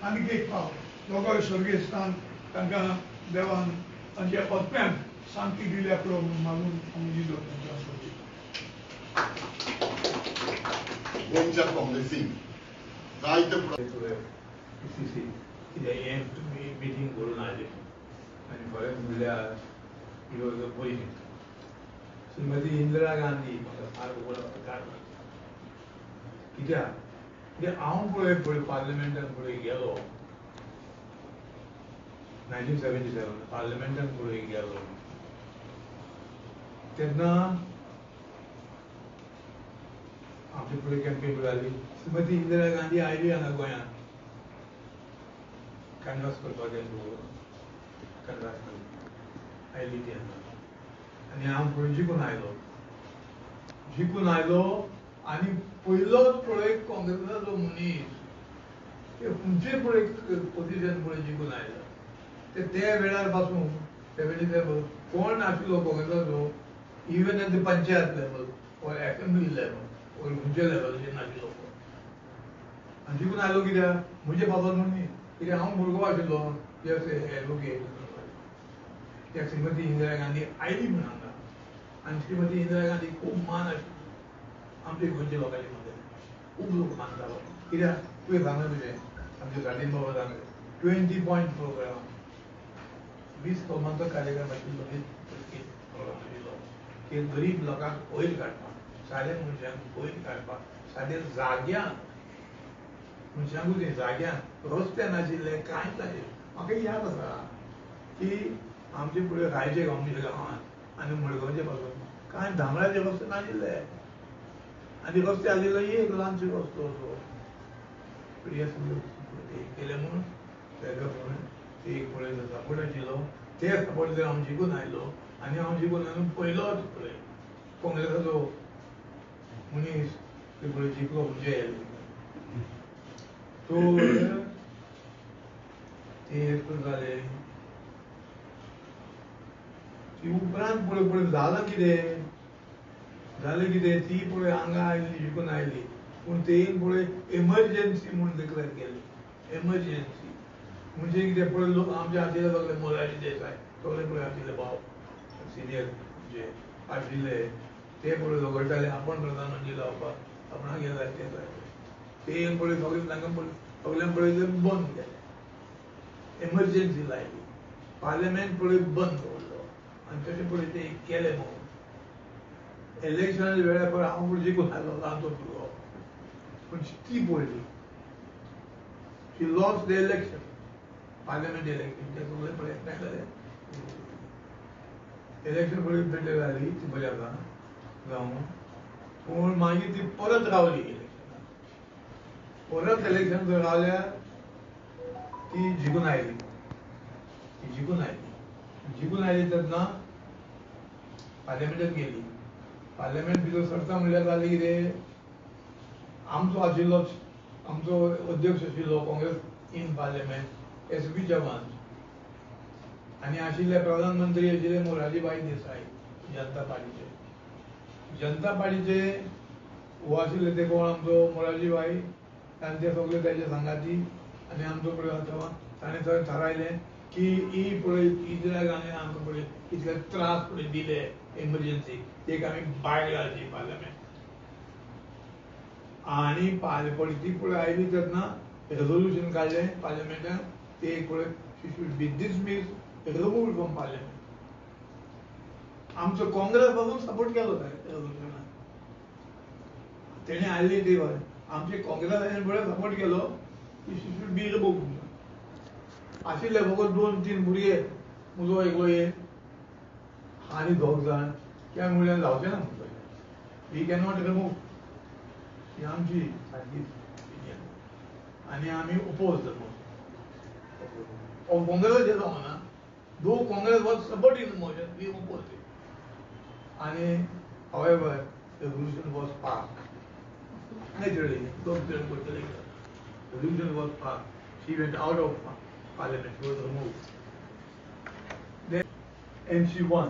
आनीक एक फावट दोगांय स्वर्गेस्तान तांकां देवान तांच्या आत्म्याक शांती दिल्या पुरो म्हणून मागून हांव जिजो तांकां सोदता. गोंयच्या काँग्रेसीन जायते पीसीसी कित्याक हें तुमी मिटींग करून आयले आनी खरें म्हणल्यार ही was a पयलीं श्रीमती इंदिरा गांधी म्हाका सारको काड लागता. कित्याक कित्याक हांव पळय पळय पार्लमेंटान पळय गेलो 1977 पार्लमेंटान पळय गेलो तेन्ना आमचे पळय कॅम्पेन जाली. श्रीमती इंदिरा गांधी आयली हांगा गोंयांत कॅनवास करपाक कॅनवास करपाक आयली ती हांगा आनी हांव पळय जिखून आयलो जिखून आयलो आनी पयलोच पळय काँग्रेसाचो मनीस ते खंयचे पळय पोजिशन पळय जिखून आयलो. ते त्या वेळार पासून 77 कोण नाशिल्लो काँग्रेसाचो even at the panchayat level or assembly level or खंयच्या लेवलाचेर नाशिल्लो कोण. आनी जिखून आयलो कित्याक म्हजे बाबत म्हणून न्ही, कित्याक हांव भुरगो आशिल्लो एडवोकेट. त्या श्रीमती इंदिरा गांधी आयली म्हूण हांगा आनी श्रीमती इंदिरा गांधी खूब मान आशिल्ली आमच्या गोंयच्या लोकांचे मदें खूब लोक मानतालो. कित्याक तुवें सांगलें तुजें आमच्या सालीम बाबा सांगलें 20 पॉयंट प्रोग्राम 20 कलमांचो कार्यक्रम आशिल्लो प्रोग्राम आशिल्लो की गरीब लोकांक वयर काडपाक, सादे मनशांक वयर काडपाक, सादे जाग्यांक मनशांकूच न्ही जाग्यांक रस्ते नाशिल्ले कांयच नाशिल्लें. म्हाका याद आसा की आमचे पळय रायचे गांवच्या गांवांत आनी मडगांवचे पासून कांय धांबळ्याचे रस्ते नाशिल्ले आनी रस्ते आशिल्लो एक ल्हानसो रस्तो असो. हे सगळें केलें म्हणून ताका म्हणून एक पळय सपोर्ट आशिल्लो ते सपोर्ट जर हांव जिखून आयलो आनी हांव जिखून आयलो पयलोच पळय काँग्रेसाचो मनीस ते पळय जिखलो म्हणजे तो ते जालें. ती उपरांत पळय पळय जालां कितें जालें कितें ती पळय हांगा आयली जिखून आयली पूण तेन पळय एमर्जन्सी म्हूण डिक्लेर केली. एमर्जन्सी म्हणजे कितें पळय लोक आमचे आशिल्ले सगळे मोरारजी देसाय सगळे पळय आशिल्ले भाव सिनियर जे आशिल्ले ते पळय झगडटाले आपण प्रधानमंत्री जावपाक आपणाक हें जाय तें जाय. ते पळय सगळे तांकां पळय सगळ्यांक पळय बंद केलें, एमर्जन्सी लायली, पार्लमेंट पळय बंद दवरलो आनी तशें पळय ते केलें म्हणून इलेक्शनाच्या वेळार पळय हांव पळय जिखून आयलो ल्हानसो भुरगो पूण ती पळयली she lost the election parliament election ते सगळे पळय काय जालें इलेक्शन पळय बेटर जाली ती बरी आसा जावं पूण मागीर ती परत रावली इलेक्शनाक परत इलेक्शन जर रावल्यार ती जिखून आयली ती जिखून आयली जिखून आयली तेन्ना पार्लमेंटान गेली. पार्लमेंट भितर सरता म्हणल्यार जालें कितें आमचो आशिल्लो आमचो अध्यक्ष आशिल्लो Congress in parliament S B. Chavan आनी आशिल्ले प्रधानमंत्री आशिल्ले मोरारजीभाई देसाई जनता पार्टीचे. जनता पार्टीचे हो आशिल्ले ते कोण आमचो मोरारजीभाई तांचे सगळे ताचे सांगाती आनी आमचो पळय चव्हाण ताणें थंय थारायलें की ही पळय इंदिरा गांधीन आमकां पळय इतले त्रास पळय दिले एमर्जन्सी एक आमी भायर घालची पार्लमेंट. आनी पळय ती पळय आयली तेन्ना रेजोल्युशन काडलें पार्लमेंटान ते एक पळय she should be dismiss remove from parliament. आमचो काँग्रेस पासून सपोर्ट केलो त्या रेजोल्युशनाक तेणें आयली ती आमचे काँग्रेसान पळय सपोर्ट केलो की शी should be remove. आशिल्ले फकत 2-3 भुरगे म्हजो एकलो एक आनी दोग जाण त्या म्हणल्यार जावचें ना म्हणटा we cannot remove ही आमची सारकी आनी आमी oppose the motion. काँग्रेसाचें जावना though Congress was supporting the motion we oppose it आनी however resolution was passed naturally दोग जाण करतले resolution was passed. She went out of parliament, she was removed. Then, and she won.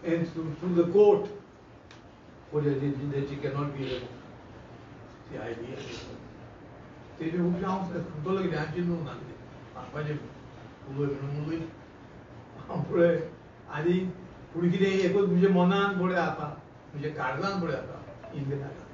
And through the court, for that she cannot be removed. The idea. तेजे खुबशें हांव सांगतलो कितें हांव चिंतूंक ना कितें सांगपाचें उलय म्हणून उलय हांव पळय. आनी पूण कितें एकूच म्हज्या मनान पळय आसा, म्हज्या काळजान पळय आसा इंदिरा गांधी.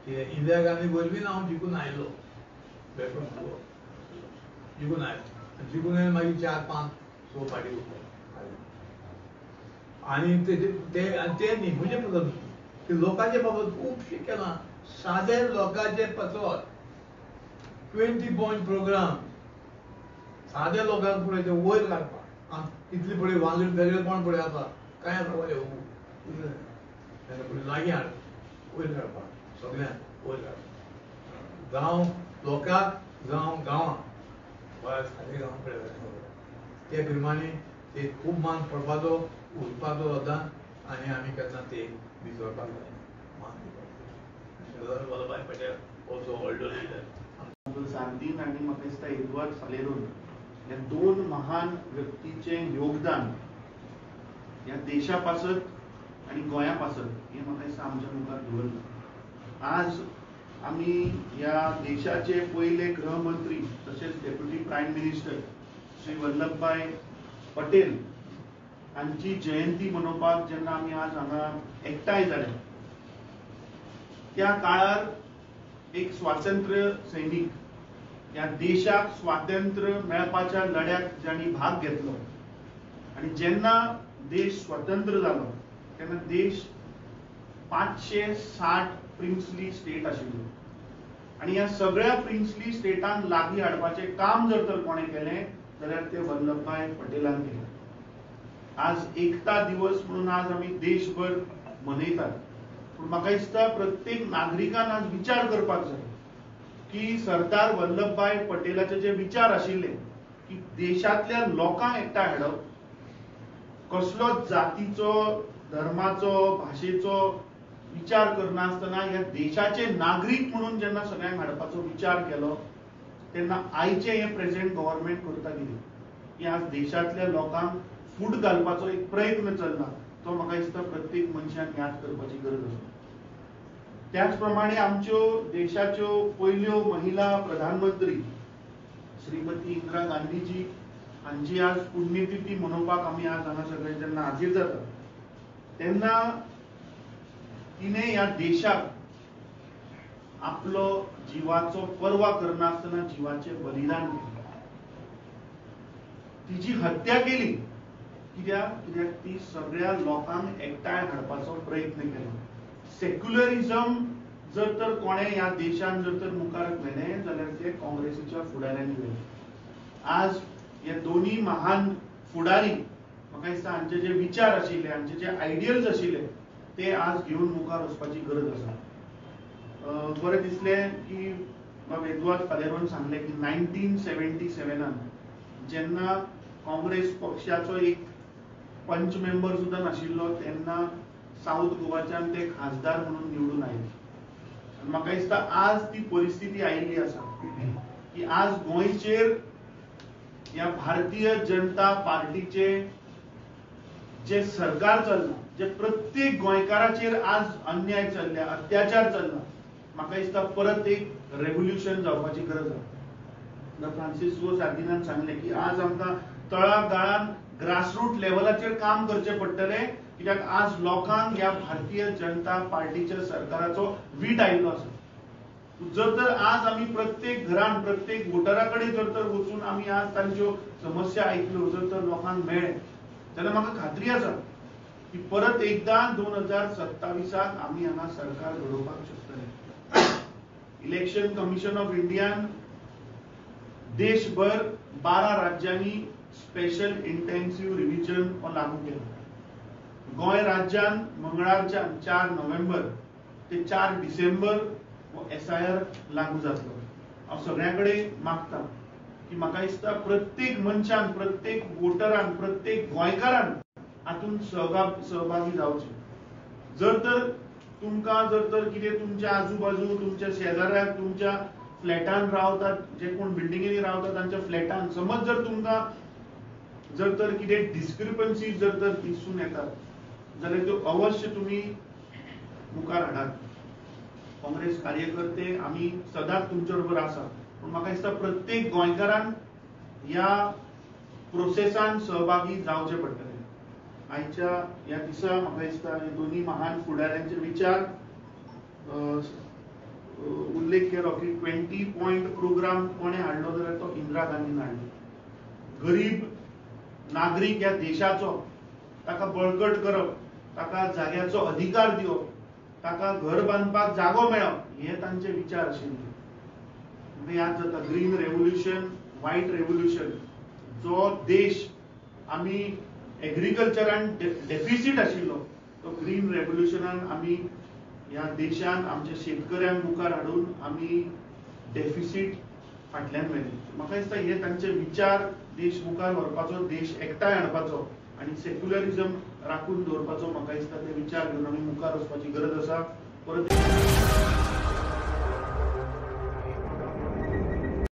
कितें इंदिरा गांधी वरवीं हांव जिखून आयलो, बेटो जिखून आयलो. जिखून आयलो मागीर 4, 5, 6 फाटी उरलो. आनी ते ते न्ही म्हजे पासत न्ही, की लोकांचे बाबत खुबशें केलां, सादे लोकांचे पासत 20 पॉयंट प्रोग्राम सादे लोकांक पळय ते वयर काडपाक. इतली पळय वांगड वेगळेपण पळय आसा, कांय आसा पळय पळय लागीं हाड वयर काडपाक, सगळ्यांक वयर काडपाक, जावं लोकांक जावं गांवांक, सादे गांव पळय ते प्रमाणे ते खूब मान पडपाचो उरपाचो सदां. आनी आमी केन्ना ते विसरपाक जायना मान दिवपाक. सरदार वल्लभभाई पटेल also व्हडलो लिडर. सार्दीन आनी म्हाका दिसता एदुआर्द फालेरोन ह्या दोन महान व्यक्तीचें योगदान ह्या देशा पासत आनी गोंया पासत हें म्हाका दिसता आमच्या मुखार दवरलां. आज आमी ह्या देशाचे पयले गृहमंत्री तशेंच deputy prime minister Shri Vallabhbhai Patel हांची जयंती मनोवपाक जेन्ना आमी आज हांगा एकठांय जाले, त्या काळार एक स्वातंत्र्य सैनीक, ह्या देशाक स्वातंत्र्य मेळपाच्या लढ्याक जांणी भाग घेतलो आनी जेन्ना देश स्वतंत्र जालो तेन्ना देश 560 प्रिन्सली स्टेट आशिल्लो आनी ह्या सगळ्या प्रिन्सली स्टेटांक लागीं हाडपाचें काम जर तर कोणें केलें जाल्यार तें वल्लभभाई पटेलान केलें. आज एकता दिवस म्हणून आज आमी देशभर मनयतात, पूण म्हाका दिसता प्रत्येक नागरिकान आज विचार करपाक जाय की सरदार वल्लभभाई पटेलाचे जे विचार आशिल्ले की देशांतल्या लोकांक एकठांय हाडप, कसलोच जातीचो, धर्माचो, भाशेचो विचार करनासतना ह्या देशाचे नागरीक म्हणून जेन्ना सगळ्यांक हाडपाचो विचार केलो तेन्ना आयचें हें प्रेझेंट गव्हर्मेंट करता कितें की आज देशांतल्या लोकांक फूट घालपाचो एक प्रयत्न चल्ला, तो म्हाका दिसता प्रत्येक मनशान याद करपाची गरज आसा. त्याच प्रमाणे आमच्यो देशाच्यो पयल्यो महिला प्रधानमंत्री श्रीमती इंदिरा गांधीजी हांची आज पुण्यतिथी मनोवपाक आमी आज हांगा सगळे जेन्ना हाजीर जाता तेन्ना तिणें ह्या देशाक आपलो जिवाचो पर्वा करनासतना जिवाचें बलिदान केलें, तिची हत्या केली. कित्याक? कित्याक ती सगळ्या लोकांक एकठांय हाडपाचो प्रयत्न केलो. सेक्युलरिझम जर तर कोणें ह्या देशान जर तर मुखार व्हेलें जाल्यार ते काँग्रेसीच्या फुडाऱ्यांनी व्हेलें. आज हे दोनूय महान फुडारी म्हाका दिसता हांचे जे विचार आशिल्ले, हांचे जे आयडियल्स आशिल्ले ते आज घेवन मुखार वचपाची गरज आसा. बरें दिसलें की बाब एदुआर्द फालेरोन सांगलें की 1977 जेन्ना काँग्रेस पक्षाचो एक पंच मेंबर सुद्दां नाशिल्लो तेन्ना सावथ गोवाच्यान ते खासदार म्हणून निवडून आयले. म्हाका दिसता आज ती परिस्थिती आयिल्ली आसा की आज गोंयचेर ह्या भारतीय जनता पार्टीचे जे सरकार चल्लां, जे प्रत्येक गोंयकाराचेर आज अन्याय चल्ल्या, अत्याचार चल्ला, म्हाका दिसता परत एक रेव्होल्युशन जावपाची गरज आसा. फ्रांसिस्को सार्दिनान सांगलें की आज आमकां तळागाळान ग्रासरूट लेवलाचेर काम करचें पडटलें, कित्याक आज लोकांक ह्या भारतीय जनता पार्टीच्या सरकाराचो वीट आयिल्लो आसा. जर तर आज आमी प्रत्येक घरान, प्रत्येक वोटरा कडेन जर तर वचून आमी आज तांच्यो समस्या आयकल्यो, जर तर लोकांक मेळ्ळे जाल्यार म्हाका खात्री आसा की परत एकदां 2027 आमी हांगा सरकार घडोवपाक शकतले. इलेक्शन कमिशन ऑफ इंडियान देशभर 12 राज्यांनी स्पेशल इंटेन्सिव्ह रिव्हिजन हो लागू केला. गोंय राज्यान मंगळारच्यान 4 नोव्हेंबर ते 4 डिसेंबर हो SIR लागू जातलो. हांव सगळ्यां कडेन मागता की म्हाका दिसता प्रत्येक मनशान, प्रत्येक वोटरान, प्रत्येक गोंयकारान हातूंत सहभागी जावचें. जर तर तुमकां जर तर कितें तुमच्या आजूबाजू, तुमच्या शेजाऱ्याक, तुमच्या फ्लॅटान रावतात, जे कोण बिल्डिंगेनी रावतात तांच्या फ्लॅटान समज जर तुमकां जर तर कितें डिस्क्रिपन्सी जर तर दिसून येतात जाल्यार त्यो अवश्य तुमी मुखार हाडात. काँग्रेस कार्यकर्ते आमी सदांच तुमचे बरोबर आसा. पूण म्हाका दिसता प्रत्येक गोंयकारान ह्या प्रोसेसान सहभागी जावचें पडटलें. आयच्या ह्या दिसा म्हाका दिसता हे दोनूय महान फुडाऱ्यांचे विचार उल्लेख केलो की 20 पॉयंट प्रोग्राम कोणें हाडलो जाल्यार तो इंदिरा गांधीन हाडलो. गरीब नागरीक ह्या देशाचो, ताका बळकट करप, ताका जाग्याचो अधिकार दिवप, ताका घर बांदपाक जागो मेळप, हे तांचे विचार आशिल्ले. म्हाका याद जाता ग्रीन रेव्होल्युशन, व्हायट रेव्होल्युशन, जो देश आमी एग्रीकल्चरान डेफिसीट आशिल्लो तो ग्रीन रेव्होल्युशनान आमी ह्या देशान आमच्या शेतकऱ्यांक मुखार हाडून आमी डेफिसीट फाटल्यान व्हेलें. म्हाका दिसता हे तांचे विचार देश मुखार व्हरपाचो, देश एकठांय हाडपाचो आनी सेक्युलरिजम राखून दवरपाचो म्हाका दिसता ते विचार घेवन आमी मुखार वचपाची गरज आसा. परत